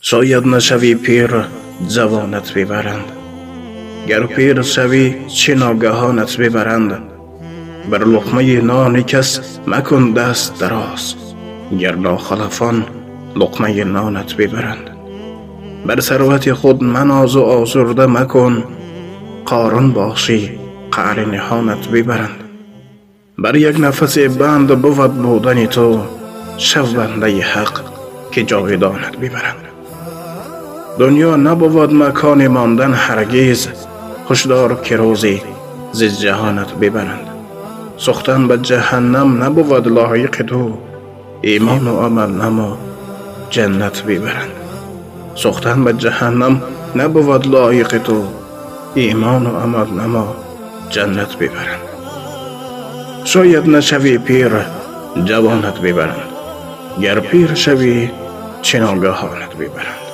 Шояд нашавӣ пир, ҷавонат бибаранд. Гар пир шавӣ, чӣ ногаҳонат бибаранд. Бар луқмаи нони кас макун даст дароз, гар нохалафон луқмаи нонат бибаранд. Бар сарвати худ манозу озурда макун, Қорун бошӣ, қаъри ниҳонат бибаранд. Бар як нафасе банд бувад будани ту, шав бандаи ҳақ, ки ҷовидонат бибаранд. Дунё набувад макони мондан ҳаргиз, ҳушдор, ки рӯзе зи ҷаҳонат бибаранд. Сӯхтан ба ҷаҳаннам набувад лоиқи ту, имону амал намо, ҷаннат бибаранд. Сӯхтан ба ҷаҳаннам набувад лоиқи ту, имону амал намо, ҷаннат бибаранд. Шояд нашавӣ пир, ҷавонат бибаранд. Гар пир шавӣ, чӣ ногаҳонат бибаранд.